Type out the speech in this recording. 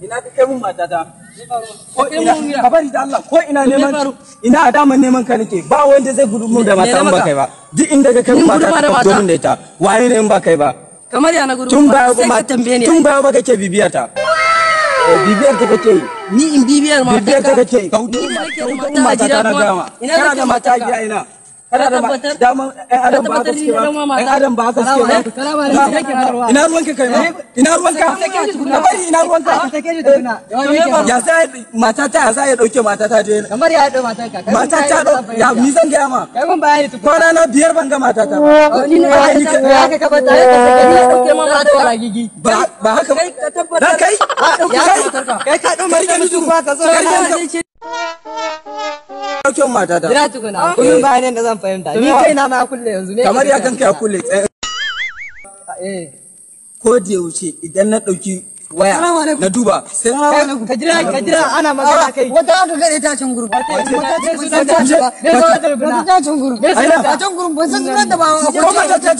Ina ka kai mun matata? Ko ina ka bari da Allah, ko ina neman ina a daman neman ka nake, ba wanda zai gudu mun da mata in ba kai ba. Duk inda ka kai mun mata ka gudu mun da ita. Waye ne in ba kai ba? Kamar ya na gudu? Tun baya sai ba ka tambaye ni. Tun baya ba kake bibiyar ta. Bibiyar ta kake yi. Ni in bibiyar ma Bibiyar ta kake yi. Ka Ni da nake da hudu mata a mata gida ta na kuma gama. ina Kana kake da mata a matarka? gida ina? Kana da Ka tabbatar? daman ɗan adam ba haka tabbatar suke ni ba. na mata? Ɗan adam ba haka suke ba. Salamu alaikum. Yake faruwa? Ina ruwanka kai ma? Ina ruwanka? Ka bari, ina ruwanka? Ya za matata, ya za ya dauke matata je? Kamar ya haɗu matarka. Kai mun Matata bayani. ya mi zan gaya ma? Kai mun bayani tukuna. Kwana na 5 ban ga matata ba. Ni ne Ai, ni ka Ya ka kabata ya ka sake Ni na dauke ma matarka. gigi. Ba ba haka ba. Kai ka tabbatar. Dan kai Ya kai matarka. Kai ka ɗau Ka rike matarka ni kuma ka zo. Ka rike kana- ni. Dauke min matata. Jira tukuna. Kun bayanin da zan fahimta. Ni kaina ma ya kulle yanzu. Me Kamar kake ya kanka ya tukuna? kulle. Eh. Ko da yaushe idan na dauki waya Salamu alaikum. na duba sai Ka jira, ka jira, ana magana kai. Wata aka gare ta can gurin. Wata ce ban san ta Wata- ba. Wata ta can gurin. Aina. Ta can gurin ban san sunanta ba. Ko matata.